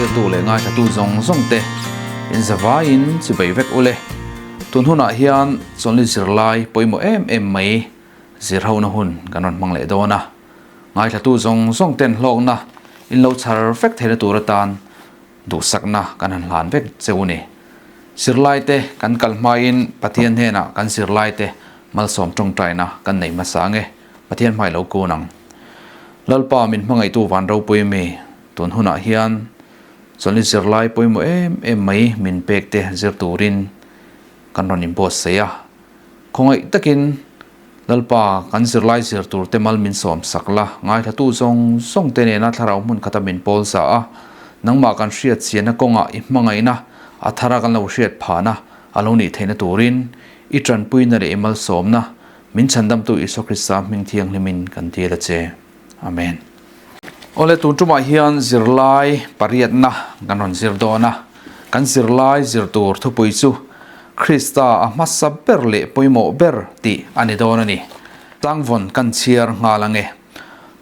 Thlirtu leh ngaithlatu zawng zawng te in zavaiin chibei vek ule. Tun hunah hian chawlhni zirlai pawimawh em em mai zirhona hun kan rawn hmang leh dawn a. Ngaithlatu zawng zawng ten hlawkna in lo chhar vek theihna tur atan Duhsakna kan han hlan vek che u ni. Zirlaite kan kal hmain Pathian hnenah kan zirlaite malsawm tawngtaina kan nei hmasa ange, Pathian hmai lo kun ang. Lalpa min hmangaihtu van ropui mi, tun hunah hian chawlhni zirlai pawimawh em em mai min pek te zir turin kan rawn inbuatsaih a. Khawngaih takin Lalpa, kan zirlai zir tur te mal min sawm sak la, ngaithlatu zawng zawng te nena thlarau hmun khata min pawl za a, nangmah kan hriat chianna kawngah i hmangaihna a thara kan lo hriat phahna a lo nih theihna turin i tanpuina leh i malsawmna min chhandamtu Isua Krista hming thianghlimin kan dil a che. Amen. Awle, tun tumah hian zirlai pariatna kan rawn zir dawn a, kan zirlai zir tur thupui chu Krista a hmasa ber leh pawimawh ber tih a ni dawn a ni. Tlangvawn kan chhiar nghal ange.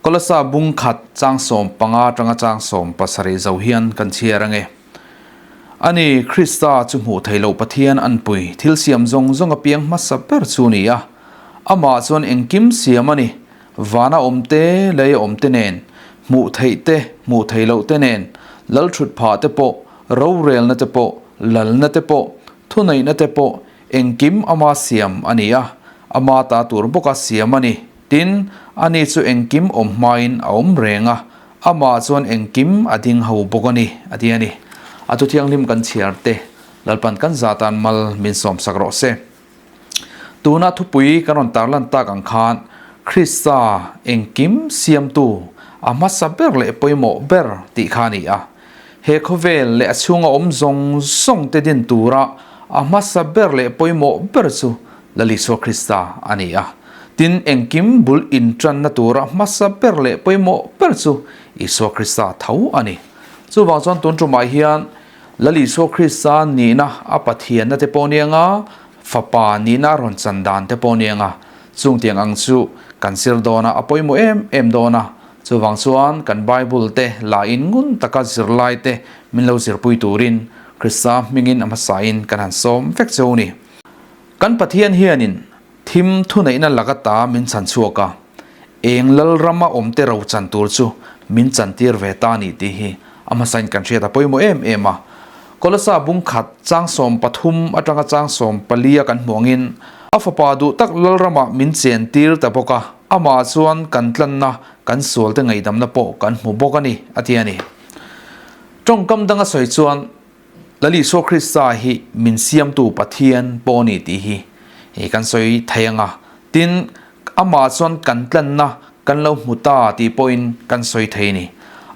Kolasa bung khat chang 15 atanga chang 17 zo hian kan chhiar ange. Ani, Krista chu hmuh theih loh Pathian anpui thil siam zawng zawng a piang hmasa ber chu ni a. Amah chuan engkim siam a ni. Vana awm te, lei awm te nen, hmuh theih te, hmuh theih loh te nen, lal thut phah te pawh, rorelna te pawh, lalna te pawh, thuneihna te pawh, engkim ama siam a ni a, ama ta tur bawka siam a ni. Tin, ani chu engkim awm hmain a awm reng a, amah chuan engkim a ding ho bawk a ni, a ti a ni. A thu thianghlim kan chhiar te, Lalpan kan zatan mal min sawmsak rawh se. Tuna thupui kan rawn tarlan tak ang khan Krista engkim siamtu a hmasa ber leh pawimawh ber tih kha a ni a. He khawvel leh a chhunga awm zawng zawng te din tura a hmasa ber leh pawimawh ber chu Lal Isua Krista a ni a. Tin, engkim bul intanna tura hmasa ber leh pawimawh ber chu Isua Krista tho a ni. Chuvang chuan tun tumah hian Lal Isua Krista nihna a Pathianna te pawh nia nga, Fapa nihna a rawn chan dan te pawh nia nga, chung tiang ang chu kan zir dawn a, a pawimawh em em dawn a. Chuvang chuan kan Bible te la in ngun taka zirlai te min lo zirpui turin Krista hmingin a hmasain kan han sawm vek cheu ni. Kan Pathian hianin thim thuneihna laka ta min chan chhuak a, eng lal rama awmte ro chan tur chu min chantir ve ta ni tih hi a hmasain kan hriat a pawimawh em em a. Kolasa bung khat chang 13 atanga chang 14 a kan hmuh angin a fapa duh tak lal ramah min chentir ta bawk a, amah chuan kan tlanna kan sualte ngaihdamna pawh kan hmu bawk a ni, a ti a ni. Tawngkam danga sawi chuan Lal Isua Krista hi min siamtu Pathian pawh a ni tih hi kan sawi thei ang a, tin, amah chuan kan tlanna kan lo hmu ta tih pawhin kan sawi thei a ni.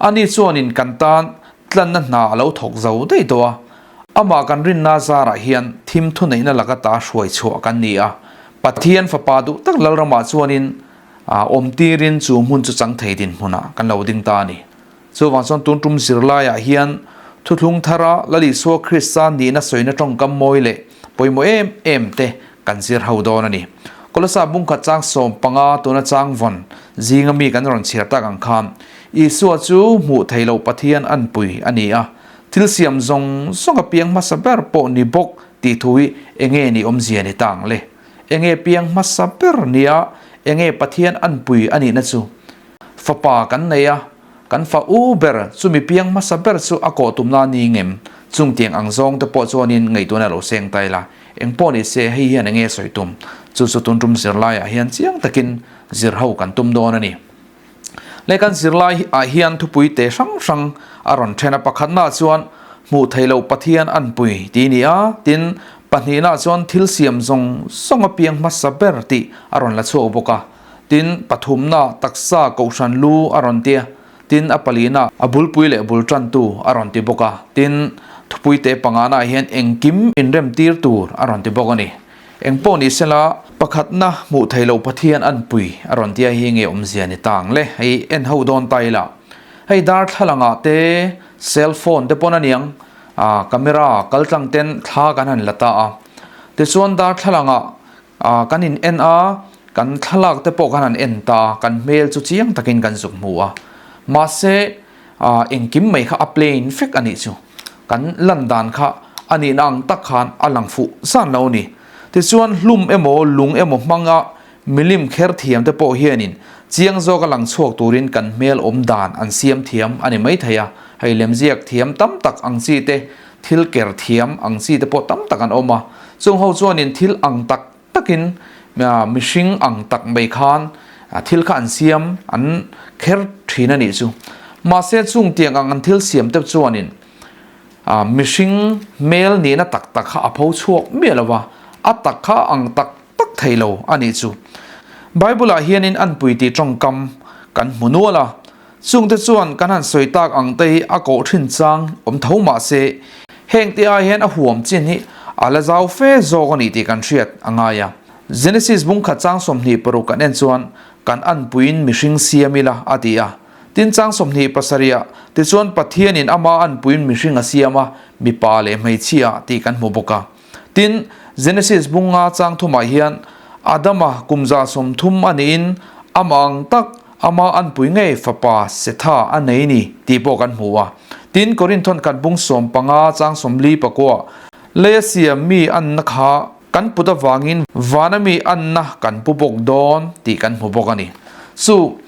Ani chuanin kan tan tlanna hna a lo thawk zo daih tawh a, amah kan rinna zarah hian thim thuneihna laka ta hruai chhuah kan ni a, Pathian Fapa duh tak Lalramah chuanin awmtirin chu hmun chu chang thei dinhmunah kan lo ding ta a ni. Chuvang chuan tun tum zirlaiah hian thuthlung thara Lal Isua Krista nihna sawina tawngkam mawi leh pawimawh em em te kan zir ho dawn a ni. Kolasa bungkhat chang 15 tuna chang vawn zinga mi kan rawn chhiar tak ang khan Isua chu hmuh theih loh Pathian anpui a ni a, thil siam zawng zawng a piang hmasa ber pawh ni bawk tih thu hi enge ni awmzia ni ta ang le? Enge piang hmasa ber nia enge Pathian anpui a nihna chu? Fapa kan nei a, kan fa u ber chumi piang hmasa ber chu a kawh tumna a ni ngem? Chung tiang ang zawng te pawh chuanin ngaihtuahna lo seng ta ila, eng pawh ni se hei hian enge sawi tum? Chu chu tun tum zirlaiah hian chiang takin zir ho kan tum dawn a ni. Le kan zirlai ah hian thupui te hrang hrang a rawn then a, pakhatnaah chuan hmuh theih loh Pathian anpui tih a ni a, tin pahnihnaah chuan thil siam zawng zawng a piang hmasa ber tih a rawn la chhuak bawk a. Tin, pathumna taksa kohhran lu a rawn ti a, tin a palina a bulpui leh bul tantu a rawn ti bawk a, tin thupuite pangana hian engkim inrem tir tur a rawn ti bawk a ni. Engpawh ni sela, pakhatna hmuh theih loh Pathian anpui a rawn tia hi nge awmzia ni ta ang le? Hei en ho dawn ta ila, hei darthlalangah te cell phone te pawn a niang, camera kaltlang ten thla kan han la ta a, tichuan darthlalangah A, kan in en a, kan thlalak te pawh khan an en ta, kan hmel chu chiang takin kan zuk hmu a. Mahse, Engkim mai kha a plain vek a nih chu. Kan lan dan kha a nihna ang tak khan a lang fuh zan lo a ni. Tichuan hlum emaw lung emaw hmanga milim kher thiam te pawh hianin chiang zawka lang chhuak turin kan hmel awm dan an siam thiam a ni maithei a. Hei lemziak thiam tam tak ang chi te, thil ker thiam ang chi te pawh tam tak an awm a. Chung ho chuanin thil ang tak takin mihring ang tak mai khan thil kha an siam an kher thin a nih chu. Mahse chung tiang ang an thil siam te chuanin mihring hmel nihna tak tak kha a pho chhuak miah lo va, a tak kha ang tak tak thei lo a nih chu. Bible ah hianin anpui tih tawngkam kan hmu nual a, Chungte chuan kan han sawi tak ang te hi a koh thin chang awm tho mah se, heng te ai hian a huam chin hi a la zau fe zawk a ni tih kan hriat a ngai a. Genesis bung khat chang 26 kan en chuan kan anpuiin mihring siam ila a ti a. Tin chang 27 ah tichuan Pathianin ama anpuiin mihring a siam a, mipa leh hmeichhia tih kan hmu bawk a. Tin, Genesis bunga chang thumah hian Adama kum 130 a niin amah ang tak ama anpui ngei fapa Setha a nei ni tih pawh kan hmu a. Tin, Korinthon khat bung 15 chang 44 leia siam mi anna kha kan put avangin vana mi anna kan pu bawk dawn tih kan hmu bawk a ni. Chu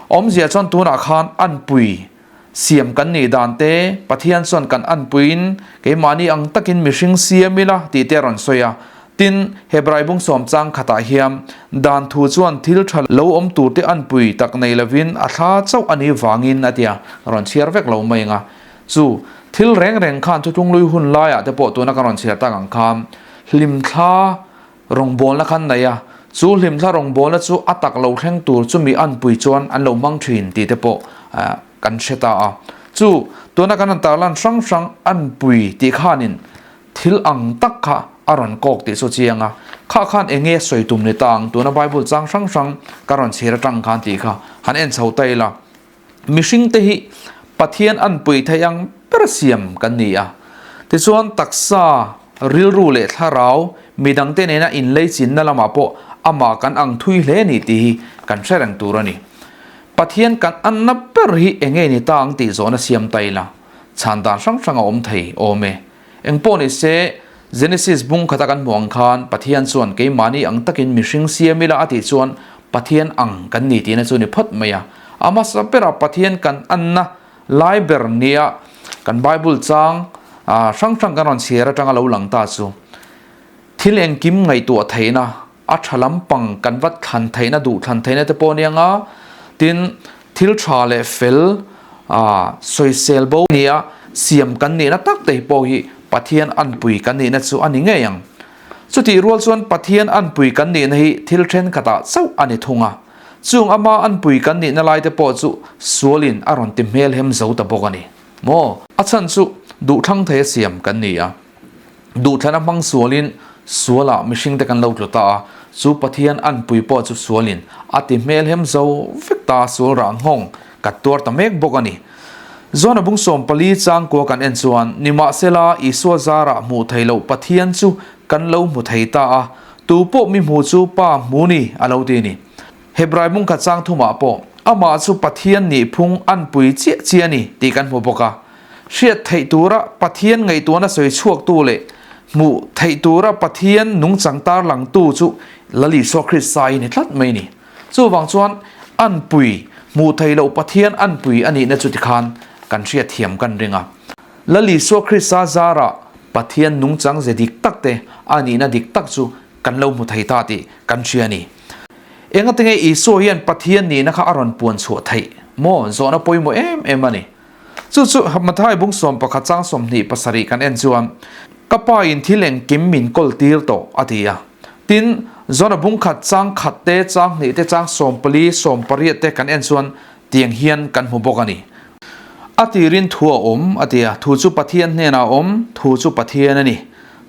awmzia chuan tunah khan anpui Siam kan nih dan te, Pathian chuan kan anpuiin keimahni ang takin mihring siam ila tih te a rawn sawi a. Tin, Hebrai bung sawm chang khatah hian dan thu chuan thil tha lo awm tur te anpui tak nei lovin a thla chauh a nih vangin a tia rawn chhiar vek lo mai ang a. Chu thil reng reng khan thutlunglui hun laiah te pawh tuna kan rawn chhiar tak ang khan hlimthla Rawngbawlna khan nei a, chu hlimthla rawngbawlna chu a tak lo thleng tur chu mi anpui chuan an lo hmang thin tih te pawh kan hre ta a. Chu tuna kan han tarlan hrang hrang anpui tih khanin thil ang tak kha a rawn kawk tih chu chiang a, kha khan eng nge sawi tum ni ta ang tuna Bible chang hrang hrang ka rawn chhir atang khan tih kha han en chho ta ila. Mihringte hi Pathian anpui theih ang ber siam kan ni a. Tichuan taksa, rilru leh thlarau midangte nena inleichinna lamah pawh amah kan ang thui hle ni tih hi kan hre reng tur a ni. Pathian kan anna ber hi eng nge ni ta ang tih zawhna siam ta ila, chhan dan hrang hrang a awm thei awm e. Engpawh ni se, Genesis bung khata kan hmuh ang khan Pathian chuan keimahni ang takin mihring siam ila a tih chuan Pathian ang kan ni tihna chu ni phawt mai a. A hmasa berah Pathian kan anna lai ber nia kan Bible chang hrang hrang kan rawn chhiar atanga lo lang ta chu thil engkim ngaihtuah theihna, a tha lampang kan va thlan theihna, duh thlan theihna te pawh a nia nga. Tin, thil tha leh fel sawisel bo nia siam kan nihna tak te pawh hi Pathian anpui kan nihna chu a ni ngei ang. Chutih rual chuan Pathian anpui kan nihna hi thil thenkhatah chauh a ni thung a. Chung ama anpui kan nihna lai te pawh chu sualin a rawn ti hmelhem zo ta bawk a ni maw? A chhan chu duhthlang thei a siam kan ni a. Duhthlana hmang sualin sualah mihringte kan lo tlu ta a, chu Pathian anpui pawh chu sualin a ti hmelhem zo vek ta a, sual rah nghawng ka tuar ta mek bawk a ni. Zona bung 14 changkua kan en chuan, Nimahsela, Isua zarah hmuh thei loh Pathian chu kan lo hmu thei ta a, tu pawh mi hmu chu Pa hmu ni a lo ti a ni. Hebrai bung khat chang thumah pawh, Amah chu Pathian nihphung anpui chiah chiah a ni tih kan hmu bawk a. Hriat theih tura Pathian ngaihtuahna sawi chhuaktu leh hmuh theih tura Pathian nungchang tarlangtu chu Lal Isua Krista hi ni tlat mai ni. Chuvang chuan anpui hmuh theih loh Pathian anpui a nihna chu tikhan kan hriat thiam kan ring a. Lal Isua Krista zarah Pathian nungchang ze dik tak te a nihna dik tak chu kan lo hmu thei ta tih kan hria a ni. Engatinge Isua hian Pathian nihna kha a rawn puan chhuah theih maw? Zawhna pawimawh em em a ni. Chu chu Mathai bung 11 chang 27 kan en chuan, Ka pa in thil engkim min kawl tir tawh, a ti a. Tin, Jona bung khat chang khat te, chang hnih te, chang 14, 18 te kan en chuan tiang hian kan hmu bawk a ni. A tirin thu a awm, a ti a. Thu chu Pathian hnenah a awm, thu chu Pathian a ni.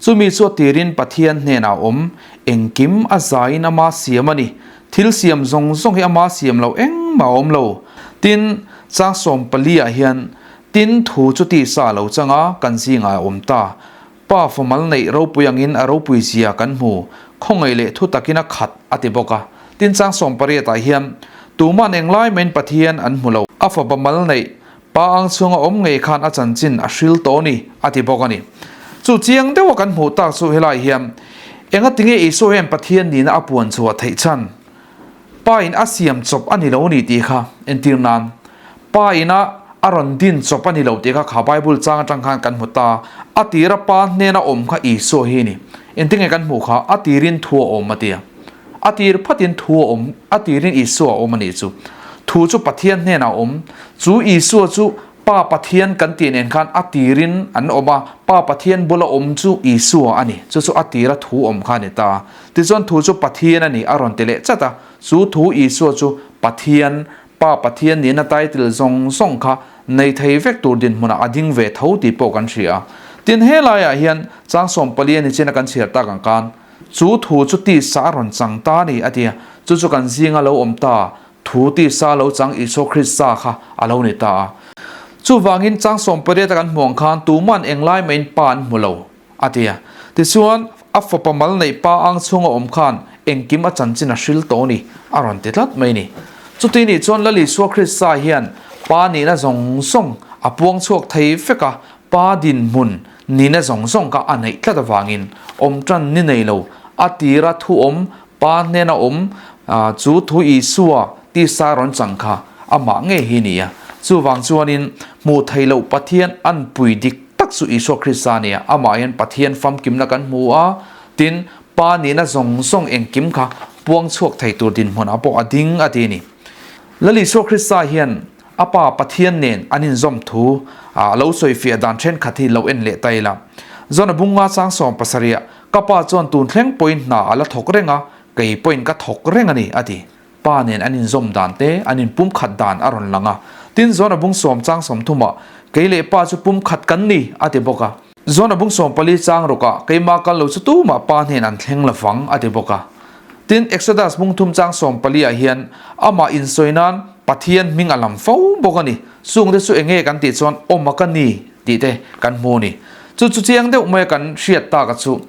Chumi chu a tirin Pathian hnenah a awm, engkim a zaiin ama siam a ni. Thil siam zawng zawng hi ama siam loh engmah a awm lo. Tin, chang 14 ah hian, Tin, thu chu tisa a lo chang a, kan zingah a awm ta. Pa famal neih ropui angin a ropui zia kan hmu, khawngaih leh thu takin a khat, a ti bawk a. Tin, chang 18 ah hian, Tuman englai maiin Pathian an hmu lo, a fapa mal neih. Pa ang chhunga awm ngei khan a chanchin a hril tawh a ni, a ti bawk a ni. Chu chiang deuha kan hmuh tak chu helai hian engatinge Isua hian Pathian nihna a puan chhuah theih chhan? Pa in a siam chawp a ni lo ni tih kha entir nan Pa ina a rawn din chawp a ni lo tih kha kha Bible chang atang khan kan hmu ta. A tira Pa hnena awm kha Isua hi a ni. Engtinge kan hmuh kha? A tirin thu a awm a ti a. A tir phatin thu a awm, a tirin Isua a awm a nih chu. Thu chu Pathian hnenah a awm. Chu Isua chu Pa Pathian kan tih nen khan a tirin an awm a, Pa Pathian bula awm chu Isua a ni. Chu chu a tira thu awm kha a ni ta. Tichuan thu chu Pathian a ni a rawn ti leh chat a. Chu thu Isua chu Pathian, Pa Pathian nihna title zawng zawng kha nei thei vek tur dinhmunah a ding ve tho tih pawh kan hria a. Tin, helaiah hian chang 14 a ni chin a kan chhiar tak ang khan, Chu thu chu tisa a rawn chang ta a ni, a ti a. Chu chu kan zinga lo awm ta, thu tisa lo chang Isua Krista kha a lo ni ta a. Chuvangin chang 18 a kan hmuh ang khan tuman englai mahin Pa an hmu lo, a ti a. Tichuan, a fapa mal neih Pa ang chhunga awm khan engkim a chanchin a hril tawh a ni, a rawn ti tlat mai a ni. Chuti nih chuan Lal Isua Krista hian Pa nihna zawng zawng a puang chhuak thei vek a, Pa dinhmun nihna zawng zawng kha a neih tlat avangin awm tan ni nei lo, a tira thu awm, Pa hnena awm chu thu Isua tisa rawn chang kha amah ngei hi ni a. Chuvang chuanin hmuh theih loh Pathian an pui dik tak chu Isua Krista a ni a, amah hian Pathian famkimna kan hmu a, tin, Pa nihna zawng zawng engkim kha puang chhuak thei tur dinhmunah pawh a ding a ti a ni. Lal Isua Krista hian A Pa Pathian nen an inzawm thu a lo sawifiah dan thenkhat hi lo en leh ta ila. Zona bunga chang 70ah, Ka pa chuan tun thleng pawhin hna a la thawk reng a, kei pawhin ka thawk reng a ni, a ti. Pa nen an inzawm dan te, an inpumkhat dan a rawn lang a. Tin, Zona bung sawm chang 30ah, Kei leh pa chu pumkhat kan ni, a ti bawk a. Zona bung 14 chang rukah, Keimah kal lo chu tumah pa hnen an thleng lo vang, a ti bawk a. Tin, Exodus bung thum chang 14 ah hian amah insawi nan Pathian hming a lam fo bawk a ni. Chungte chu enge kan tih chuan awm a ka ni tih te kan hmu a ni. Chu chu chiang deuh maia kan hriat tak a chu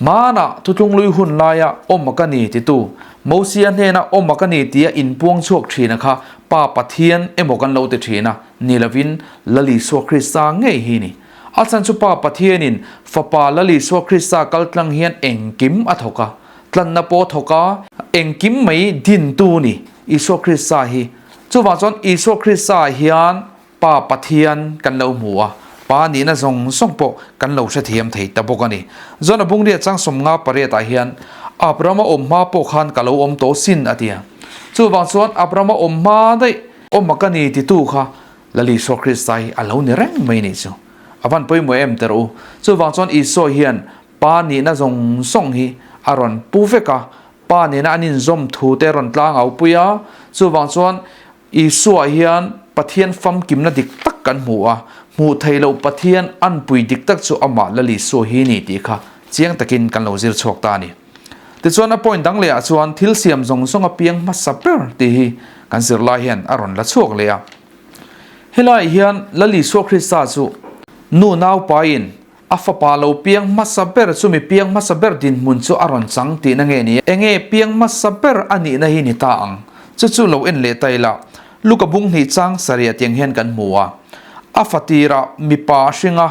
hmanah thutlunglui hun laia awm a ka ni titu Mosia hnena awm a ka ni tia inpuang chhuak thina kha Pa Pathian emaw kan lo ti thin a, ni lovin Lal Isua Krista ngei hi ni. A chhan chu Pa Pathianin Fapa Lal Isua Krista kaltlang hian engkim a thawk a, tlanna pawh a thawk a, engkim mai dintu ni Isua Krista hi. Chuvang chuan Isua Krista hian Pa Pathian kan lo hmu a, Pa nihna zawng zawng pawh kan lo hrethiam thei ta bawk a ni. John-a bungria chang 58 ah hian Abraham-a awm hma pawh khan ka lo awm tawh sin a ti a. Chuvang chuan Abraham-a awm hma daih awm a ka ni titu kha Lal Isua Krista hi a lo ni reng mai nih chu. A van pawimawh em ter u. Chuvang chuan Isua hian Pa nihna zawng zawng hi a rawn pu vek a, Pa nena an inzawm thu te rawn tlang au pui a. Chuvang chuan Isua hian Pathian famkimna dik tak kan hmu a, hmuh theih loh Pathian anpui dik tak chu amah Lal Isua hi ni tih kha chiang takin kan lo zir chhuak ta a ni. Tichuan a point dang lehah chuan thil siam zawng zawng a piang hmasa ber tih hi kan zirlai hian a rawn la chhuak leh a. Helaiah hian Lal Isua Krista chu nu naupaiin a fapa lo piang hmasa ber chu mi piang hmasa ber dinhmun chu a rawn chang tihna nge ni? Enge piang hmasa ber a nihna hi ni ta ang? Chu chu lo en leh ta ila, Luka bung hnih chang sarih tiang hian kan hmu a. A fatirah mipa a hring a,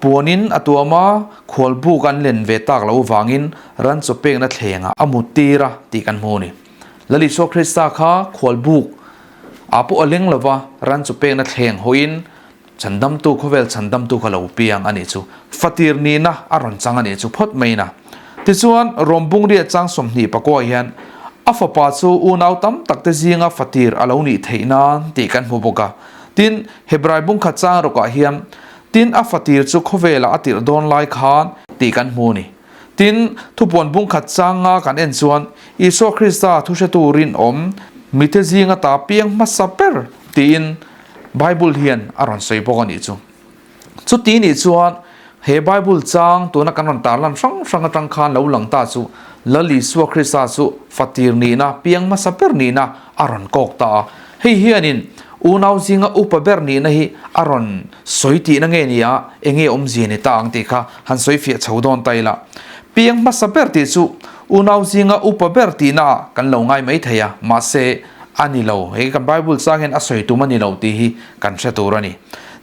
puanin a tuam a, khualbuk an len ve tak lo vangin ran chaw pekna thlengah a mut tir a tih kan hmu a ni. Lal Isua Krista kha khualbuk ah pawh a leng lova, ran chaw pekna thleng hawiin Chhandamtu, khawvel chhandamtu kha lo piang a nih chu. Fatir nihna a rawn chang a nih chu phawt mai na. Tichuan, Rom bungriat chang 24 hian a fapa chu unau tam tak te zinga fatir a lo nih theih nan tih kan hmu bawk a. Tin, Hebrai bungkhat chang rawkah hian, Tin, a fatir chu khawvelah a tirh dawn lai khan tih kan hmu a ni. Tin, thupuan bungkhat changa kan en chuan Isua Krista thuhretu rinawm mite zinga ta piang hmasa ber tiin Bible hian a rawn sawi bawk a nih chu. Chuti nih chuan he Bible chang tuna kan rawn tarlan hrang hrang atang khan lo lang ta chu Lal Isua Krista chu fatir nihna, piang hmasa ber nihna a rawn kawk ta a. Hei hianin unau zinga upa ber nihna hi a rawn sawi tihna nge ni a, enge awmzia ni ta ang tih kha han sawi fiah chho dawn ta ila. Piang hmasa ber tih chu unau zinga upa ber tihna ah kan lo ngai mai thei a, mahse. a ni lo. Hei kan Bible chang hian a sawi tum a ni lo tih hi kan hre tur a ni.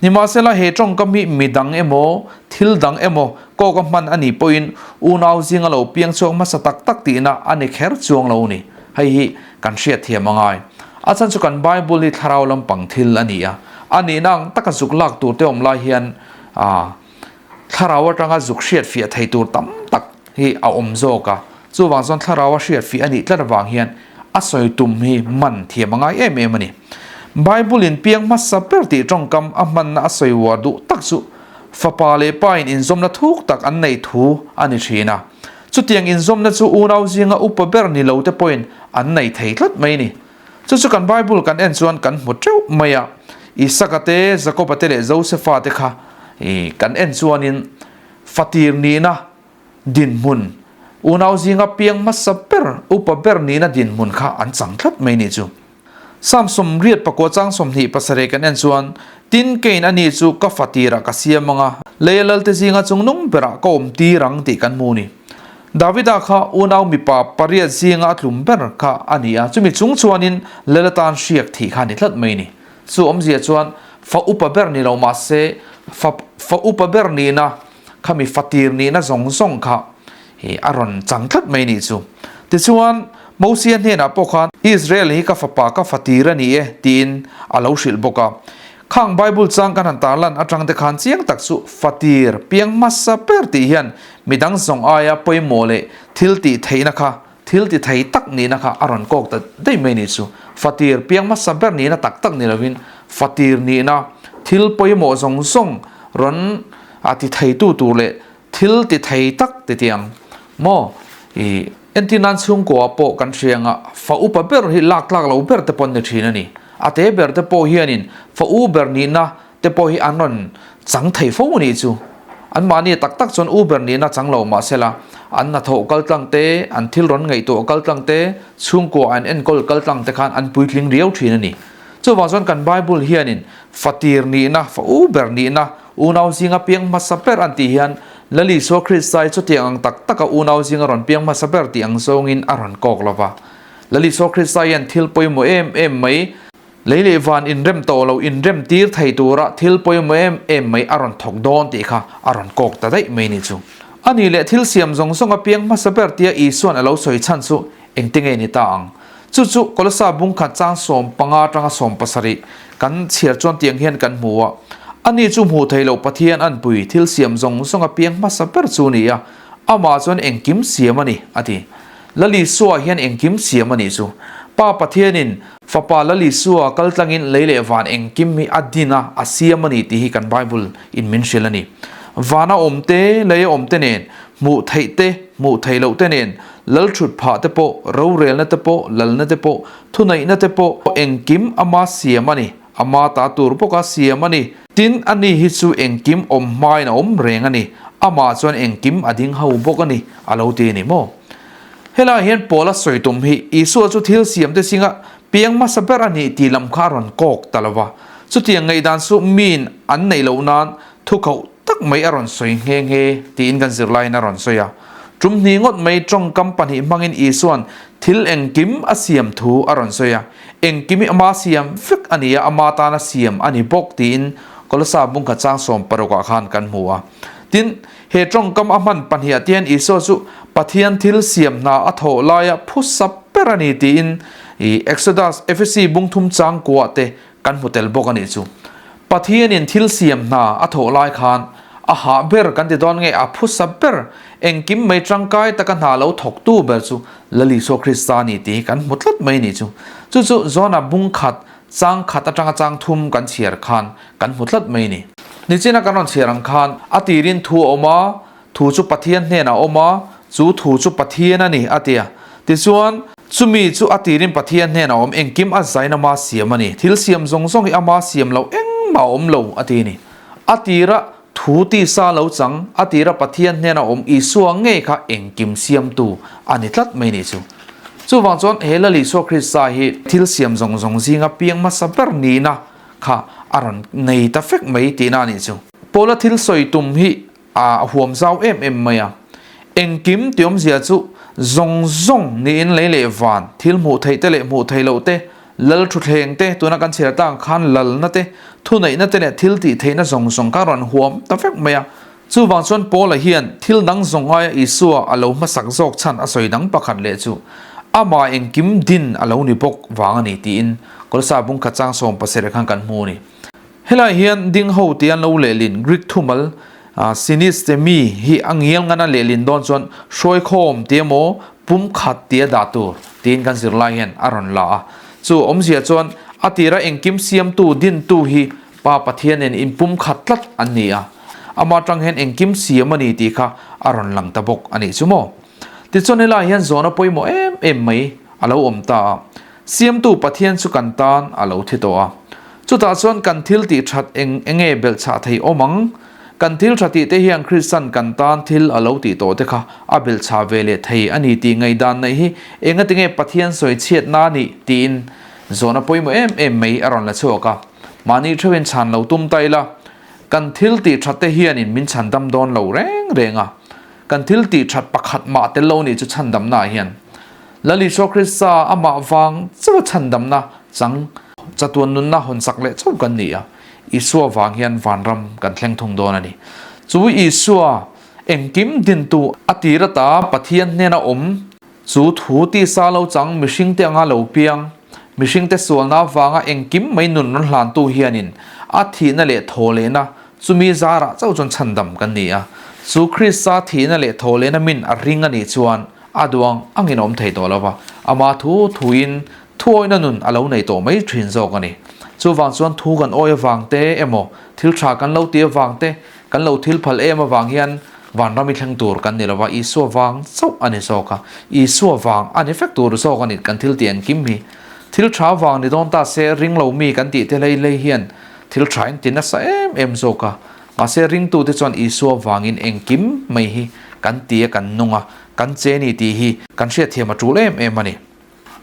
Nimahsela he tawngkam hi midang emaw, thil dang emaw kawka hman a nih pawhin unau zinga lo piang chhuak hmasa tak tak tihna a ni kher chuang lo ni. Hei hi kan hriat thiam a ngai. A chhan chu kan Bible hi thlarau lampang thil a ni a, a nihna ang taka zuk lak tur te awm lai hian thlarau atanga zuk hriat fiah thei tur tam tak hi a awm zawk a. Chuvang chuan thlarau a hriat fiah a nih tlat avang hian a sawi tum hi man thiam a ngai em em a ni. Bible in piang hmasa ber tih tawngkam a hmanna a sawi uar duh tak chu fapa leh pa in inzawmna thuk tak an neih thu a ni thin a. Chutiang inzawmna chu unau zinga upa ber ni lo te pawhin an nei thei tlat mai a ni. Chu chu kan Bible kan en chuan kan hmu teuh mai a. Isaka te, Jakoba te leh Josefa te kha kan en chuanin fatir nihna dinhmun, unau zinga piang hmasa ber, upa ber nihna dinhmun kha an chang tlat mai nih chu. Psalm 84 chang 27 kan en chuan, Tin, keiin ani chu ka fatirah ka siam ang a, leia lalte zinga chungnung berah ka awm tir ang tih kan hmu a ni. Davida kha unau mipa pariat zinga a tlum ber kha a ni a, chumi chung chuanin lal atan hriak thih kha a ni tlat mai a ni. Chu awmzia chuan fa upa ber ni lo mahse, fa fa upa ber nihna khami fatir nihna zawng zawng kha Hi a rawn chang tlat mai nih chu. Tichuan, Mosia hnenah pawh khan, Israel hi ka fapa ka fatir a ni e, tiin a lo hrilh bawk a. Khang Bible chang kan han tarlan atang te khan chiang tak chu fatir piang hmasa ber tih hian midang zawng aia pawimawh leh thil tih theihna kha, thil ti thei tak nihna kha a rawn kawk ta daih mai nih chu. Fatir piang hmasa ber nihna tak tak ni lovin fatir nihna thil pawimawh zawng zawng rawn a ti theitu tur leh Thil ti thei tak ti tiang maw? I entir nan chhungkua pawh kan hria anga fa upa ber hi lak tlak lo ber te pawh an ni thin a ni. A te ber te pawh hianin fa u ber nihna te pawh hi an rawn chang thei fo a nih chu. Anmahni tak tak chuan u ber nihna chang lo mahsela an hnathawh kal tlang te, an thil rawn ngaihtuah kal tlang te, chhungkua an enkawl kal tlang te khan an puitling riau thin a ni. Chuvang chuan kan Bible hianin fatir nihna, fa u ber nihna, Unau zinga piang hmasa ber an tih hian Lal Isua Krista hi chutiang ang tak taka unau zinga rawn piang hmasa ber tih ang zawngin a rawn kawk lo va. Lal Isua Krista hian thil pawimawh em em mai, lei leh van inrem tawh lo inrem tir thei tura thil pawimawh em em mai a rawn thawk dawn tih kha a rawn kawk ta daih mai ni chu. A nih leh thil siam zawng zawnga piang hmasa ber tia Isua'n a lo sawi chhan chu engte nge ni ta ang? Chu chu Kolosa bungkhat chang 15 atanga 17 kan chhiar chuan tiang hian kan hmu a, Ani chu hmuh theih loh Pathian anpui thil siam zawng zawng a piang hmasa ber chu a ni a, amah chuan engkim siam a ni, a ti. Lal Isua hian engkim siam a nih chu. Pa Pathianin Fapa Lal Isua kal tlangin lei leh van engkim hi a din a, a siam a ni tih hi kan Bible in min hrilh a ni. Vana awm te, leia awm te nen, hmuh theih te, hmuh theih loh te nen, Lal thut phah te pawh, rorelna te pawh, lalna te pawh, thuneihna te pawh, engkim ama siam a ni, ama ta tur bawka siam a ni. Tin, ani hi chu engkim awm hmain a awm reng a ni, amah chuan engkim a ding ho bawk a ni, a lo ti a ni maw? Helaiah hian Paula sawi tum hi Isua chu thil siam te zinga piang hmasa ber a nih tih lam kha a rawn kawk ta lo va. Chutiang ngaihdan chu miin an neih loh nan thukhauh tak mai a rawn sawi nghe nghe tiin kan zirlaiin a rawn sawi a. Tum hnih ngawt mai tawngkam pahnih hmangin Isua'n thil engkim a siam thu a rawn sawi a. Engkim hi ama siam vek a ni a, ama tana siam a ni bawk tiin Kolosa bungkhat chang 16 ah khan kan hmu a. Tin, he tawngkam a hman pahniha te hian Isua chu Pathian thil siam hna a thawh laia phusa ber a ni tiin Exodus, Efesi bungthum chang kuah te Kan hmu tel bawk a nih chu. Pathianin thil siam hna a thawh lai khan a hah ber kan ti dawn nge a phusa ber engkim mai tangkai taka hna lo thawktu ber chu Lal Isua Krista a ni tih hi kan hmu tlat mai a nih chu. Chu chu Jona bung khat chang khat atanga chang thum kan chhiar khan kan hmu tlat mai a ni. Nichina kan rawn chhiar ang khan a tirin thu a awm a, Thu chu Pathian hnenah a awm a, chu thu chu Pathian a ni, a ti a. Tichuan, chumi chu a tirin Pathian hnenah a awm, engkim a zain ama siam a ni. Thil siam zawng zawng hi ama siam loh engmah a awm lo, a ti a ni. A tira thu tisa lo chang, a tira Pathian hnena awm Isua ngei kha engkim siamtu a ni tlat mai ni chu. Chuvang chuan he Lal Isua Krista hi thil siam zawng zawng zinga piang hmasa ber nihna kha a rawn nei ta fek mai tihna a nih chu. Paula thil sawi tum hi A huam zau em em mai a. Engkim ti awmzia chu zawng zawng niin lei leh van, thil hmuh theih te leh hmuh theih loh te, Lal thutthleng te, tuna kan chhiar tak ang khan lalna te, thuneihna te leh thil tih theihna zawng zawng kha rawn huam ta vek mai a. Chuvang chuan Paula hian thil dang zawng aia Isua a lo hmasak zawk chhan a sawi dang pakhat leh chu amah engkim din a lo ni bawk vang a ni tiin Kolosa bungkhat chang 17 khan kan hmu a ni. Helai hian ding ho tia an lo lehlin Greek thumal synistemi hi a ngial ngana lehlin dawn chuan hruaikhawm tia maw pumkhat tia dah tur tiin kan zirlai hian a rawn la a. Chu awmzia chuan a tira engkim siamtu dintu hi Pa Pathianin inpumkhat tlat an ni a, amah atang hian engkim siam a ni tih kha a rawn lang ta bawk a nih chu maw. Tichuan helai hian zawhna pawimawh em em mai a lo awm ta a, Siamtu Pathian chu kan tan a lo thi tawh a, chutah chuan kan thil tih that eng enge belhchhah thei awm ang? Kan thil tha tih te hian Kristan kan tan thil a lo tih tawh te kha a belhchhah ve leh thei a ni tih ngaihdan neih hi engatinge Pathian sawi chhiatna a nih tiin Zawhna pawimawh em em mai a rawn la chhuak a, mahni theuhin chhan lo tum ta ila, kan thil tih that te hianin min chhan dam dawn lo reng reng a, kan thil tih that pakhat mah tel lo nih chu chhandamna ah hian Lal Isua Krista amah vang chauha chhandamna chang chatuan nunna hawnsak leh chauh kan ni a, Isua vang hian vanram kan thleng thung dawn a ni. Chu Isua engkim dintu a tir ata Pathian hnena awm Chu thu tisa lo chang mihringte anga lo piang, mihringte sualna avanga engkim mai nun rawn hlantu hianin a thihna leh thawhlehna chumi zarah chauh chuan chhandam kan ni a. Chu Krista thihna leh thawhlehna min a ring a nih chuan a duang angin a awm thei tawh lo va, ama thu thuin thuawihna nun a lo nei tawh mai thin zawk a ni. Chuvang chuan thu kan awi avang te emaw, thil tha kan lo ti avang te, kan lo thil phal em avang hian Vanram i thleng tur kan ni lova, Isua vang chauh a ni zawk a, Isua vang a ni vek tur zawk a ni kan thil tih engkim hi. Thil tha vang ni dawn ta se ring lo mi kan tih te hlei hlei hian thil tha in ti nasa em em zawk a, mahse ringtute chuan Isua vangin engkim mai hi kan ti a kan nung a, kan che ni tih hi kan hriatthiam a tul em em a ni.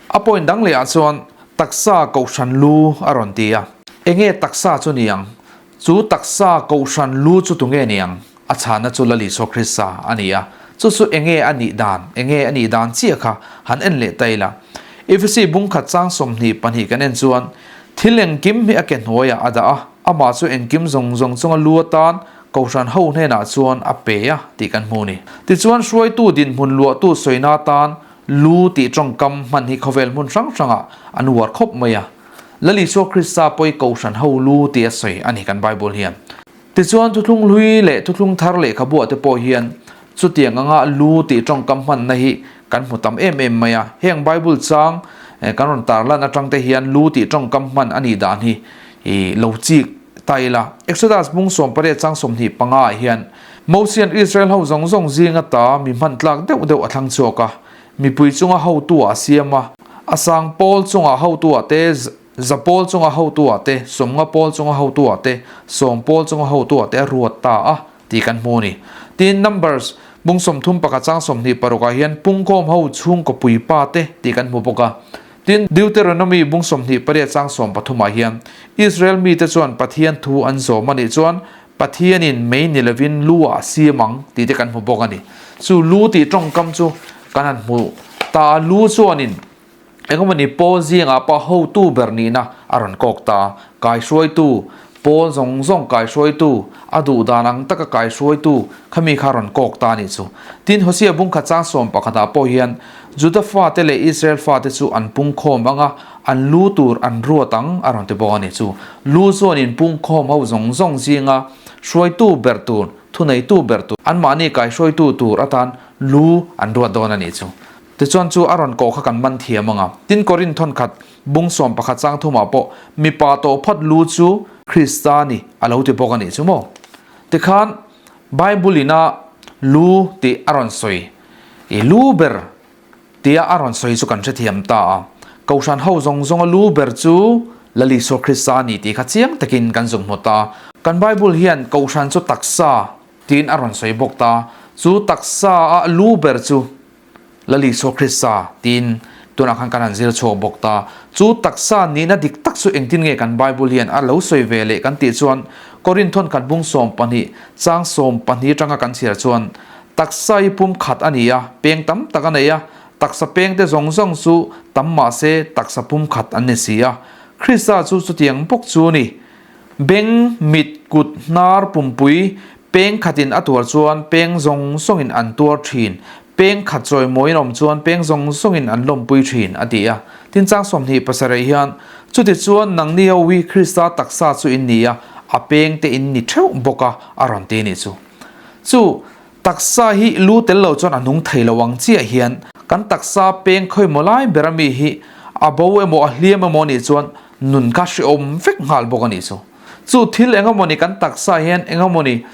A point dang leh ah chuan taksa kohhran lu a rawn ti a, enge taksa chu ni ang? Chu taksa kohhran lu chu tunge ni ang? A chhana chu Lal Isua Krista a ni a, chu chu enge a nih dan, enge a nih dan chiah kha han en leh ta ila. Efesi bungkhat chang 22 kan en chuan, Thil engkim hi a ke hnuaiah a dah a, amah chu engkim zawng zawng chunga lu atan Kohhran ho hnenah chuan a pe a tih kan hmu a ni. Tichuan hruaitu dinhmun luahtu sawina atan lu tih tawngkam hman hi khawvel hmun hrang hrangah an uar khawp mai a. Lal Isua Krista pawhi Kohhran ho lu tih a sawi a ni kan Bible hian. Tichuan thuthlung hlui leh thuthlung thar lehkhabuah te pawh hian chutiang anga lu tih tawngkam hmanna hi kan hmu tam em em mai a. Heng Bible chang kan rawn tarlan atang te hian lu tih tawngkam hman a nih dan hi lo chik ta ila. Exodus bung 18 chang 25 ah hian Mosian Israel ho zawng zawng zing ata mi hman tlak deuh deuh a thlang chhuak a, mipui chunga hotu ah a siam a, a sang pawl chungah hotu ah te Za pawl chunga hotuah te, 50 pawl chunga hotuah te, 10 pawl chunga hotuah te a ruat ta a tih kan hmu a ni. Tin, Numbers bung 31 chang 26 ah hian pungkhawm ho chhungkaw puipa te tih kan hmu bawk a. Tin, Deuteronomy bung 28 chang 13 ah hian Israel mite chuan Pathian thu an zawm a nih chuan Pathianin mei ni lovin lu ah a siam ang tih te kan hmu bawk a ni. Chu lu tih tawngkam chu kan han hmu ta a, lu chuanin Engemaw ni Paul zingah pawh hotu ber nihna a rawn kawk ta. Kaihruaitu, Paul zawng zawng kaihruaitu, a duh dan ang taka kaihruaitu kha mi kha rawn kawk ta a nih chu. Tin, Hosea bungkhat chang 11 ah pawh hian Juda fate leh Israel fate chu an pungkhawm ang a, an lu tur an ruat ang a rawn ti bawk a nih chu. Lu chuan in pungkhawm ho zawng zawng zinga hruaitu ber tur, thuneitu ber tur, anmahni kaihruaitu tur atan lu an ruat dawn a nih chu. Tichuan chu a rawn kawh kha kan man thiam ang a. Tin Korin thawnkhat bung 11 chang thumah pawh mipa tawh phawt lu chu Krista ni a lo ti bawk a nih chu maw. Tikhan Bible ina lu tih a rawn sawi i lu ber tia a rawn sawi chu kan hrethiam ta a. Kohhran ho zawng zawnga lu ber chu Lal Isua Krista a ni tih kha chiang takin kan zuk hmu ta. Kan Bible hian Kohhran chu taksa tiin a rawn sawi bawk ta. Chu taksa a lu ber chu Lal Isua Krista tiin tunah khan kan han zir chhuak bawk ta. Chu taksa nihna dik tak chu engtin nge kan Bible hian a lo sawi ve leh kan tih chuan Korin thawnkhat bung 12 chang 12 atanga kan chhiar chuan taksa hi pum khat a ni a, peng tam tak a nei a, Taksa pengte zawng zawng chu tam mah se taksa pumkhat an ni si a. Krista chu chutiang bawk chu a ni. Beng, mit, kut, hnar, pumpui, peng khatin a tuar chuan peng zawng zawngin an tuar thin. Peng khat chawimawiin awm chuan peng zawng zawngin an lawmpui thin, a ti a. Tin chang 27 hian, Chutichuan nangni ho hi Krista taksa chu in ni a, a pengte in ni theuh bawk a, a rawn ti a nih chu. Chu taksa hi lu tel lo chuan a nung thei lo ang chiah hian kan taksa peng khawimaw lai ber ami hi a bo emaw a hliam emaw anih chuan nun kha hrehawm vek nghal bawk anih chu. Chu thil engemawni kan taksa hian engemawni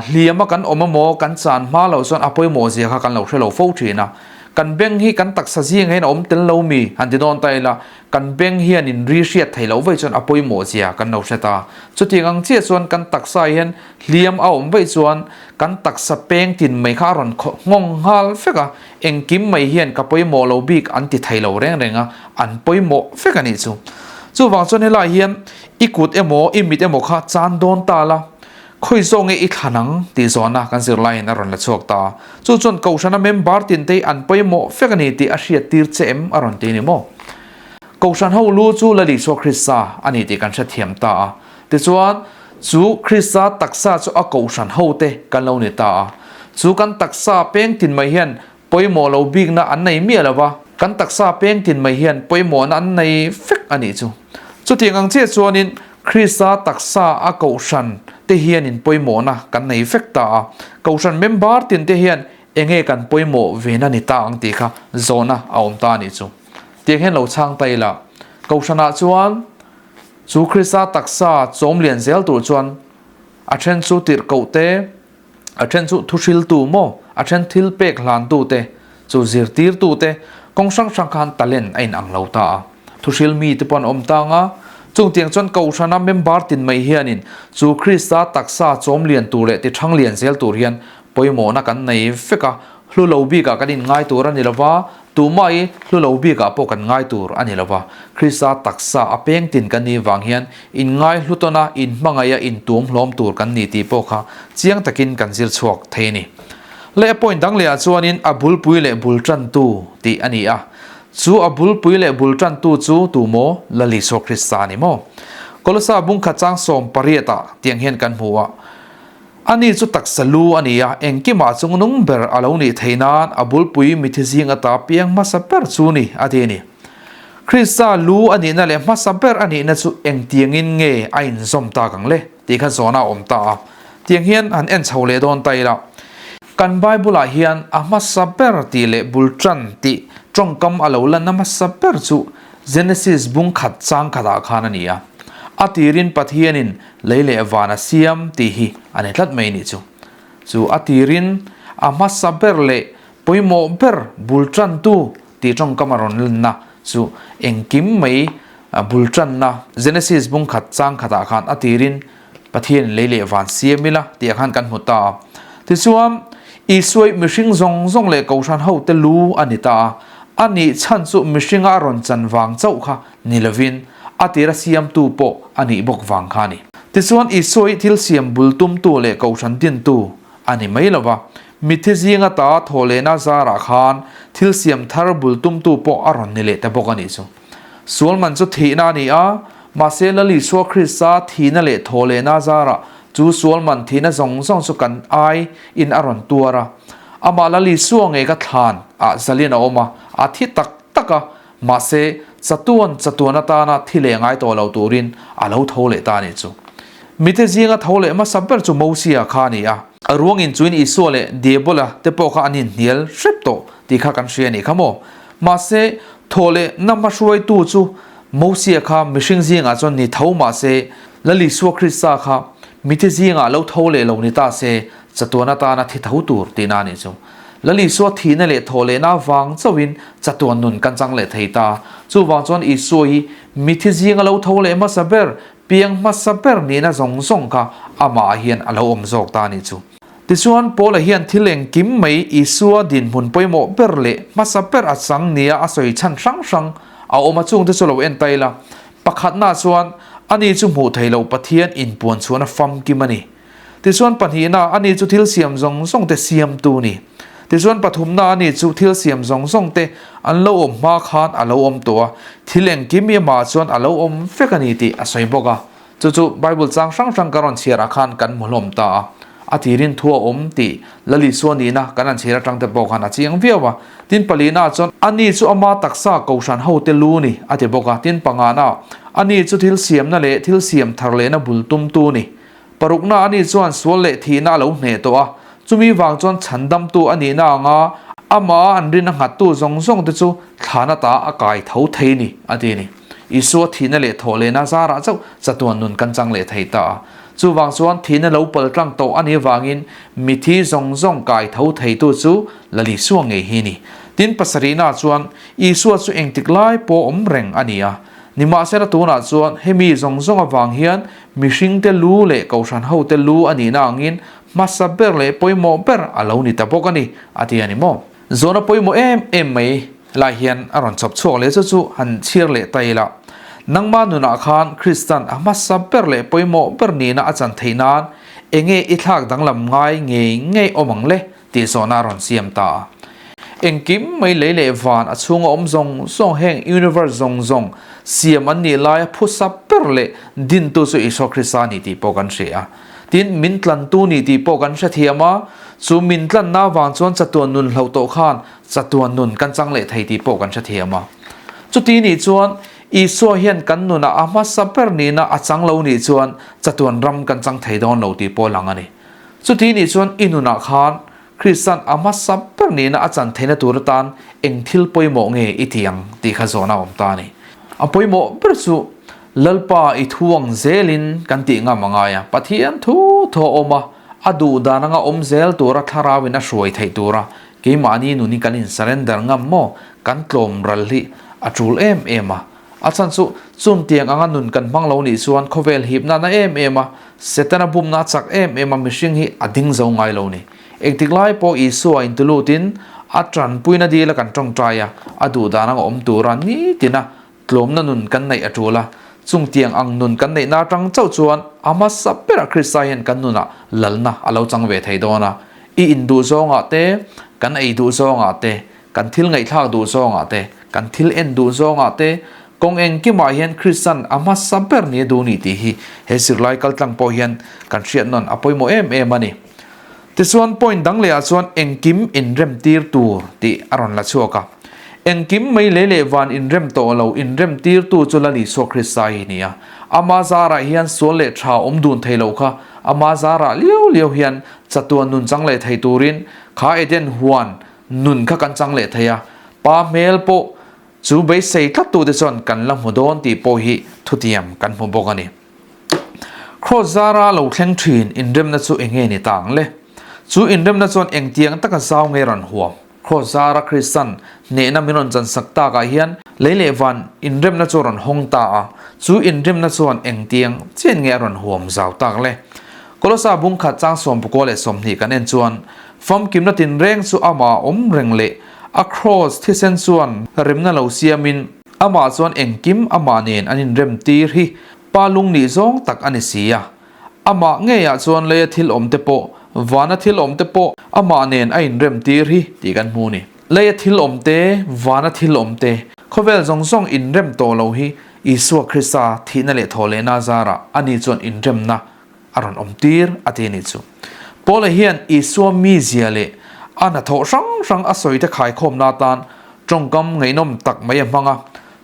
hliam a kan awm emaw kan chan hma loh chuan a pawimawh zia kha kan lo hre lo fo thin a. Kan beng hi kan taksa zingah hian a awm tel lo mi han ti dawn ta ila Kan beng hian in ri hriat thei loh vaih chuan a pawimawh zia kan lo hre ta. Chutiang ang chiah chuan kan taksa hian hliam a awm vaih chuan kan taksa peng tin mai kha a rawn nghawng nghal vek a, engkim mai hian ka pawimawh lo bik an ti thei lo reng reng a, an pawimawh vek a nih chu. Chuvang chuan helai hian i kut emaw i mit emaw kha chan dawn ta la, Khawi zawk nge i thlan ang tih zawhna kan zirlaiin a rawn la chhuak ta. Chu chuan Kohhrana member tinte an pawimawh vek a ni tih a hriattir che em a rawn ti ni maw? Kohhran ho lu chu Lal Isua Krista a ni tih kan hrethiam ta a. Tichuan, chu Krista taksa chu a Kohhran hote kan lo ni ta a. Chu kan taksa peng tin mai hian pawimawh lo bikna an nei miah lo va, kan taksa peng tin mai hian pawimawhna an nei vek a nih chu. Chutiang ang chiah chuanin Krista taksa a Kohhran te hianin pawimawhna kan nei vek ta a, Kohhran member tin te hian enge kan pawimawh vena ni ta ang tih kha zawhna a awm ta a nih chu. Tiang hian lo chhang ta ila, Kohhranah chuan chu Krista taksa chawm lian zel tur chuan a then chu tirhkoh te, A then chu thuhriltu maw, a then thil pek hlantu te, chu zirtirtu te, kawng hrang hrang khan talent a inang lo ta a. Thuhril mi te pawh an awm tang a, chungtiang chuan Kohhrana member tin mai hianin chu Krista taksa chawm lian tur leh tithang lian zel tur hian pawimawhna kan nei vek a, hlu lo bikah kan inngai tur a ni lova, Tumah i hlu lo bikah pawh kan ngai tur a ni lo va, Krista taksa a peng tin kan nih vang hian inngai hlu tawn a, inhmangaih a, intuam hlawm tur kan ni tih pawh kha chiang takin kan zir chhuak thei a ni. Leh a point dang lehah chuanin a bulpui leh bul tantu tih a ni a, chu a bulpui leh bul tantu chu tu maw? Lal Isua Krista a ni maw? Kolosa bungkhat chang 18 ah tiang hian kan hmu a. Ani chu taksa lu a ni a, engkimah chungnung ber a lo nih theih nan a bulpui mithi zing ata piang hmasa ber chu ni, a ti a ni. Krista lu a nihna leh hmasa ber a nihna chu engtiangin nge a inzawm tak ang le? tih kha zawhna a awm ta a. Tiang hian han en chho leh dawn ta ila. Kan Bible-ah hian a hmasa ber tih leh bul tan tih tawngkam a lo lanna hmasa ber chu Genesis bung khat chang khatah khan a ni a. A tirin Pathianin Lei leh van a siam tih hi a ni tlat mai nih chu. Chu a tirin a hmasa ber leh pawimawh ber bul tantu tih tawngkam a rawn lanna chu engkim mai bul tanna Genesis bung khat chang khatah khan a tirin Pathianin lei leh van siam ila tih ah khan kan hmu ta a. Tichuan, Isuai mihring zawng zawng leh Kohhran hote lu a ni ta a, a nih chhan chu mihringa a rawn chan vang chauh kha ni lovin a tira siamtu pawh a nih bawk vang kha a ni. Tichuan, Isua hi thil siam bul tumtu leh kohhran dintu a ni mai lova, mitthi zinga ta thaw lehna zarah khan thil siam thar bul tumtu pawh a rawn ni leh ta bawk a nih chu. Sual man chu thihna a ni a, mahse Lal Isua Krista thihna leh thaw lehna zarah chu sual man thihna zawng zawng chu kan ai in a rawn tuar a. Amah Lal Isua ngei ka thlan ah zalin a awm a, a thi tak tak a, Mahse, chatuan chatuan atana thi leh ngai tawh lo turin a lo tho leh ta a nih chu. Mite zinga tho leh hmasa ber chu Mosia kha a ni a. A ruangin chuin Isua leh Diabola te pawh kha an inhnial hrep tawh tih kha kan hria a nih kha maw? Mahse, thaw leh na hmahruaitu chu Mosia kha mihring zingah chuan ni tho mahse, Lal Isua Krista kha mite zingah lo tho leh lo ni ta se, chatuan atana thi tho tur tihna a nih chu. Lal Isua thihna leh thawh lehna vang chauhin chatuan nun kan chang leh thei ta. Chuvang chuan Isua hi mithi zinga lo tho leh hmasa ber, piang hmasa ber nihna zawng zawng kha amah ah hian a lo awm zawk ta a nih chu. Tichuan, Paula hian thil engkim mai Isua dinhmun pawimawh ber leh hmasa ber a chang nia a sawi chhan hrang hrang a awm a chungte chu lo en ta ila. Pakhatna chuan, ani chu hmuh theih loh Pathian inpuan chhuahna famkim a ni. Tichuan pahnihna, ani chu thil siam zawng zawng te siamtu ni. Tichuan pathumna a ni chu thil siam zawng zawng te an lo awm hma khan a lo awm tawh a, thil engkim i amah chuan a lo awm vek a ni tih a sawi bawk a. Chu chu Bible chang hrang hrang ka rawn chhiar ah khan kan hmu hlawm ta a, a tirin thu a awm tih Lal Isua nihna kan han chhiar atang te pawh khan a chiang viau a. Tin palina ah chuan ani chu ama taksa kohhran ho te lu ni a ti bawk a, tin pangana ani chu thil siamna leh thil siam thar lehna bul tumtu ni. Parukna ani chuan sual leh thihna a lo hneh tawh a, chumi vang chuan chhandamtu a nihna anga amah an rin a nghattu zawng zawng te chu thlan ata a kai tho thei ni a ti a ni. Isua thihna leh thawh lehna zarah chauh chatuan nun kan chang leh thei ta a. Chuvang chuan thihna lo pal tlang tawh a nih avangin mithi zawng zawng kai tho theitu chu Lal Isua ngei hi a ni. Tin pasarihna chuan Isua chu engtik lai pawh awm reng a ni a. Nimahsela tunah chuan hemi zawng zawng avang hian mihringte lu leh kohhran hote lu a nihna angin hmasa ber leh pawimawh ber a lo ni ta bawk a ni, a ti a ni maw? Zawhna pawimawh em em mai lai hian a rawn chawp chhuak leh chu chu han chhiar leh ta ila. Nangma nunah khan Kristan a hmasa ber leh pawimawh ber nihna a chan theih nan enge i thlak danglam ngai ngei ngei awm ang le tih zawhna a rawn siam ta a. Engkim mai lei leh van a chhunga awm zawng zawng heng universe zawng zawng siam an nih laia phusa ber leh dintu chu Isua Krista a ni tih pawh kan hria a. Tin, min tlantu ni tih pawh kan hrethiam a, chu min tlanna avang chuan chatuan nun hloh tawh khan chatuan nun kan chang leh thei tih pawh kan hrethiam a. Chuti nih chuan Isua hian kan nunah a hmasa ber nihna a chang lo nih chuan chatuan ram kan chang thei dawn lo tih pawh a lang a ni. Chuti nih chuan i nunah khan Kristan a hmasa ber nihna a chan theihna tur atan eng thil pawimawh nge i ti ang tih kha zawhna a awm ta a ni. A pawimawh ber chu Lalpa i thu ang zelin kan tih ngam a ngai a, Pathian thu thaw a awm a, a duh dan anga awm zel tura thlarauin a hruai theih tura keimahni nun hi kan in surrender ngam maw? Kan tlawm ral hi a tul em em a. A chhan chu chuntiang anga nun kan hmang lo nih chuan khawvel hipna na em em a, Setana bumna a chak em em a mihring hi a ding zo ngai lo ni. Engtik lai pawh Isua intilutin a tanpuina dila kan tawngtai a, a duh dan anga awm tura nitina tlawmna nun kan neih a tul a. Chungtiang ang nun kan neihna atang chauh chuan a hmasa berah Krista hian kan nunah lalna a lo chang ve thei dawn a. I induh zawngah te, kan ei duh zawngah te, Kan thil ngaihthlak duh zawngah te, kan thil en duh zawngah te, kawng engkimah hian Kristan a hmasa ber ni a duh ni tih hi he zirlai kaltlang pawh hian kan hriat nawn a pawimawh em em a ni. Tichuan point dang lehah chuan engkim inrem tir tur tih a rawn la chhuak a. Engkim mai lei leh van inrem tawh lo inrem tirtu chu Lal Isua Krista hi a ni a. Ama zarah hian sual leh tha awm dun thei lo kha ama zarah liau liau hian chatuan nun chang leh thei turin kha Eden huan Nun kha kan chang leh thei a, pa hmel pawh chu beisei tlattute chuan kan la hmu dawn tih pawh hi thutiam kan hmu bawk a ni. Kraws zara lo thleng thin inremna chu eng nge ni ta ang le? Chu inremna chuan engtiang taka zau nge rawn huam? Kraws zara Kristan hnehna min rawn chansak takah hian lei leh van inremna chu a rawn hawng ta a, chu inremna chuan engtiang chian nge a rawn huam zau tak le? Kolosa bungkhat chang 19 leh 20 kan en chuan Famkimna tinreng chu amah awm reng leh a kraws thisen chuan remna lo siamin amah chuan engkim amah nen an inrem tir hi pa lung nih zawng tak a ni si a. Amah ngeiah chuan leia thil awm te pawh, vana thil awm te pawh amah nen a inrem tir hi tih kan hmu ni. Leia thil awm te, vana thil awm te, khawvel zawng zawng inrem tawh lo hi Isua Krista thihna leh thawhlehna zarah ani chuan inremna a rawn awm tir a ti a nih chu. Paula hian Isua mizia leh a hnathawh hrang hrang a sawite khaikhawmna atan tawngkam ngaihnawm tak mai a hmang a.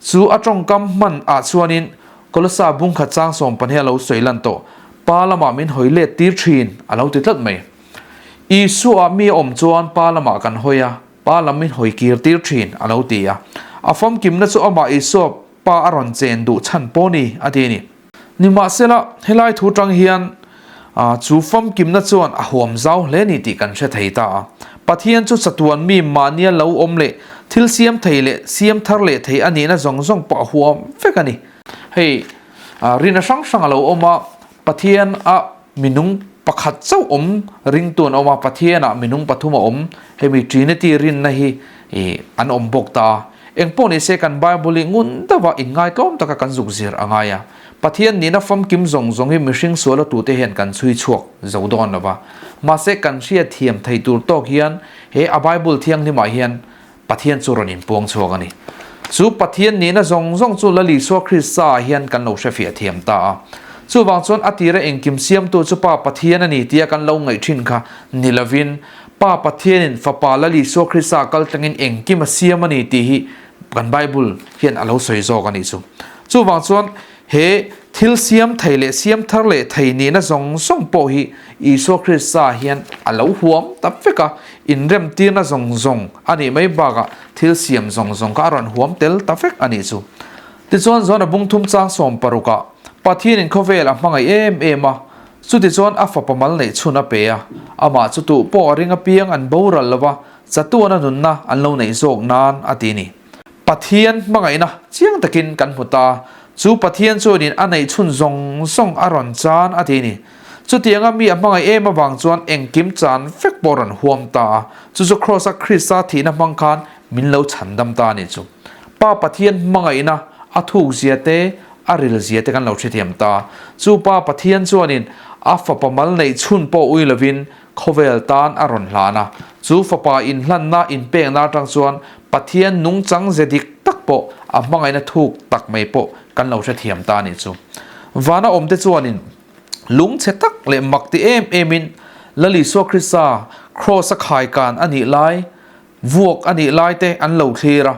Chu a tawngkam hman ah chuanin Kolosa bungkhat chang 12 a lo sawi lan tawh, Pa lamah min hawi let tir thin a lo ti tlat mai. Isua mi a awm chuan Pa lamah kan hawi a, Pa lam min hawi kir tir thin a lo ti a. A famkimna chu amah Isua Pa a rawn chen duh chhan pawh ni a ti a ni. Nimahsela, helai thu tang hian chu famkimna chuan a huam zau hle ni tih kan hre thei ta a. Pathian chu chatuan mi mahnia lo awm leh thil siam thei leh siam thar leh thei a nihna zawng zawng pawh a huam vek a ni. Hei rina hrang hrang a lo awm a, Pathian a minung pakhat chauh awm ringtu an awm a, Pathian ah minung pathum a awm, hemi Trinity rinna hi an awm bawk ta a. Engpawh ni se kan Bible hi ngun deuha inngaitlawm taka kan zuk zir a ngai a. Pathian nihna famkim zawng zawng hi mihring suala tute hian kan chhui chhuak zo dawn lo va. Mahse kan hriat thiam thei tur tawk hian he a Bible thianghlimah hian Pathian chu rawn inpuang chhuak a ni. Chu Pathian nihna zawng zawng chu Lal Isua Krista ah hian kan lo hrefiah thiam ta a. Chuvang chuan a tira engkim siamtu chu Pa Pathian a ni tia kan lo ngaih thin kha ni lovin Pa Pathianin Fapa Lal Isua Krista kal tlangin engkim a siam a ni tih hi kan Bible hian a lo sawi zawk a nih chu. Chuvang chuan he thil siam thei leh siam thar leh thei nihna zawng zawng pawh hi Isua Krista hian a lo huam ta vek a, inremtirna zawng zawng a nih mai bakah thil siam zawng zawng kha a rawn huam tel ta vek a nih chu. Tichuan John-a bung thum chang sawm parukah Pathianin khawvel a hmangaih em em a, chutichuan a fapa mal neih chhun a pe a, amah chu tuh pawh a ring apiang an boral lo va, chatuana nunna an lo neih zawk nan a ti ni. Pathian hmangaihna chiang takin kan hmu ta, chu Pathian chuanin a neih chhun zawng zawng a rawn chan a ti ni. Chutianga mi a hmangaih em avang chuan engkim chan vek pawh a rawn huam ta a, chu chu Kraws-a Krista thihna hmang khan min lo chhandam ta a nih chu. Pa Pathian hmangaihna a thuk zia te, a ril zia te kan lo hrethiam ta. Chu Pa Pathian chuanin a fapa mal neih chhun pawh ui lovin khawvel tan a rawn hlan a. Chu fapa inhlanna inpekna atang chuan Pathian nungchang ze dik tak pawh a hmangaihna thuk tak mai pawh kan lo hrethiam ta a nih chu. Vana awmte chuanin lungchhe tak leh mak ti em emin Lal Isua Krista Kraws-a khaikan a nih lai, Vuak a nih lai te an lo thlir a.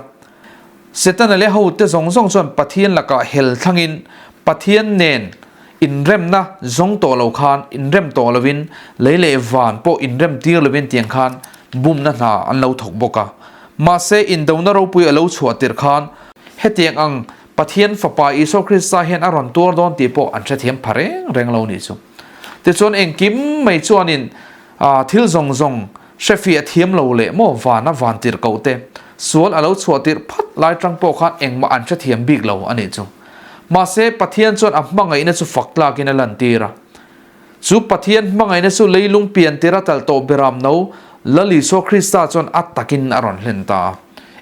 Setana leh hote zawng zawng chuan Pathian lakah hel thlangin Pathian nen inremna zawng tawh lo khan inrem tawh lovin lei leh van pawh inrem tir lovin tiang khan bumna hna an lo thawk bawk a. Mahse indona ropui a lo chhuah tirh khan hetiang ang Pathian Fapa Isua Krista hian a rawn tuar dawn tih pawh an hrethiam pha reng reng lo nih chu. Tichuan engkim mai chuanin thil zawng zawng Hrefiah thiam lo leh maw van a van tirh koh te, sual a lo chhuah tirh phat lai tang pawh khan engmah an hrethiam bik lo a nih chu. Mahse, Pathian chuan a hmangaihna chu fak tlakin a lantir a. Chu Pathian hmangaihna chu leilung pian tir a talh tawh beram no Lal Isua Krista chuan a takin a rawn hlen ta a.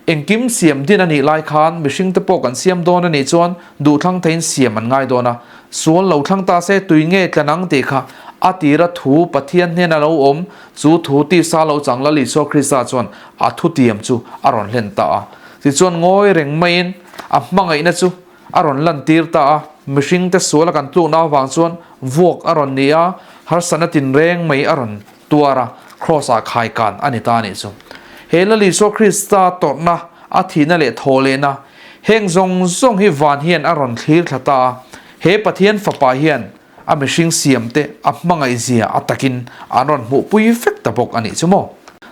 Engkim siam din a nih lai khan mihring te pawh kan siam dawn a nih chuan duhthlang theiin siam an ngai dawn a, sual lo thlang ta se tui nge tla nang tih kha a tira thu Pathian hnena lo awm Chu thu tisa lo chang Lal Isua Krista chuan a thutiam chu a rawn hlen ta a. Tichuan ngawi reng maiin a hmangaihna chu a rawn lantir ta a. Mihringte suala kan tlukna avang chuan vuak a rawn ni a, harsatna tinreng mai a rawn tuar a, Kraws-ah khaikan a ni ta a nih chu. He Lal Isua Krista tawrhna, a thihna leh thawhlehna, heng zawng zawng hi van hian a rawn thlir thla ta a. He Pathian Fapa hian A mihring siamte a hmangaihzia a takin an rawn hmuhpui vek ta bawk a nih chu maw?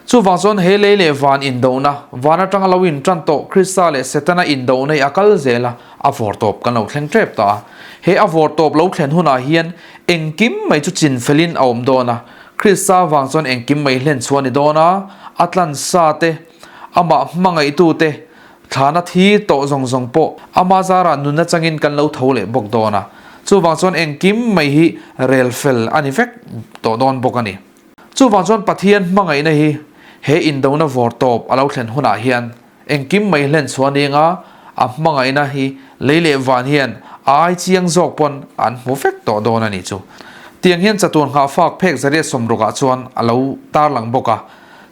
Chuvang chuan he lei leh van indohna, van atanga lo intan tawh Krista leh Setana indohna hi a kal zel a, a vawrtawp kan lo thleng tep ta a. He a vawrtawp lo thlen hunah hian engkim mai chu chinfelin a awm dawn a, Krista vang chuan engkim mai hlen chhuah a ni dawn a, a tlansa te, amah hmangaihtute, Thlana thi tawh zawng zawng pawh ama zarah nunna changin kan lo tho leh bawk dawn a, chuvang chuan engkim mai hi rel fel a ni vek tawh dawn bawk a ni. Chuvang chuan Pathian hmangaihna hi he indona vawr tawp a lo thlen hunah hian engkim mai hlen chhuah ning a, a hmangaihna hi lei leh van hian a ai chiang zawk pawn an hmu vek tawh dawn a ni chu. Tiang hian chatuan nghahfak phek zariat sawmrukah chuan a lo tarlang bawk a.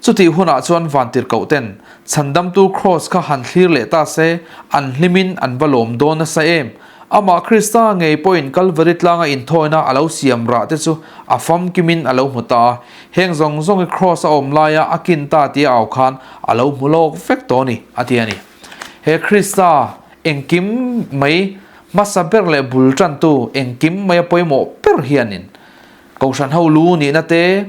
Chutih hunah chuan vantirhkoh ten Chhandamtu Kraws kha han thlir leh ta se, an hlimin an va lawm dawn nasa em? Amah Krista ngei pawhin Kalvari tlanga inthawina a lo siam rah te chu a famkimin a lo hmu ta a, heng zawng zawng hi Kraws a awm laia a kin ta tia au khan a lo hmu lawk vek tawh a ni, a ti a ni. He Krista engkim mai hmasa ber leh bul tantu engkim mai a pawimawh ber hianin Kohhran ho lu nihna te,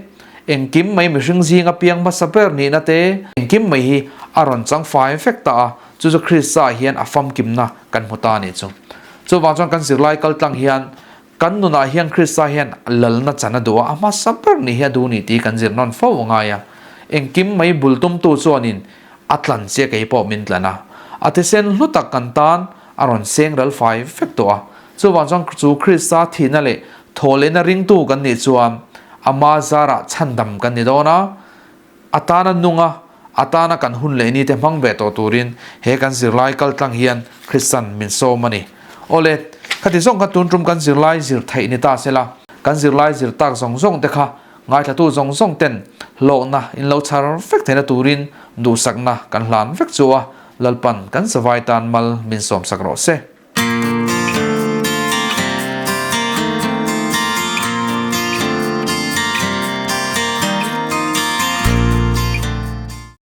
engkim mai mihring zinga piang hmasa ber nihna te, engkim mai hi a rawn chang fai vek ta a, chu chu Krista hian a famkimna kan hmu ta a nih chu. Chuvang chuan kan zirlai kal tlang hian kan nunah hian Krista hian lalna chan a duh a, a hmasa ber nih hi a duh ni tih kan zir nawn fo a ngai a. Engkim mai bul tumtu chuanin a tlan chiah kei pawh min tlan a, a thisen hlu tak kan tan a rawn seng ral fai vek tawh a. Chuvang chuan chu Krista thihna leh thawhlehna ringtu kan nih chuan ama zarah chhandam kan ni dawn a, a tana nung a, a tana kan hun leh nite hmang ve tawh turin he kan zirlai kaltlang hian Kristan min sawm a ni. Awle, Khati zawng kha tun tum kan zirlai zir theih ni ta sela, kan zirlai zir tak zawng zawng te kha ngaithlatu zawng zawng ten hlawkna in lo chhar vek theihna turin duhsakna kan hlan vek chu a, Lalpan kan zavai tan mal min sawmsak rawh se.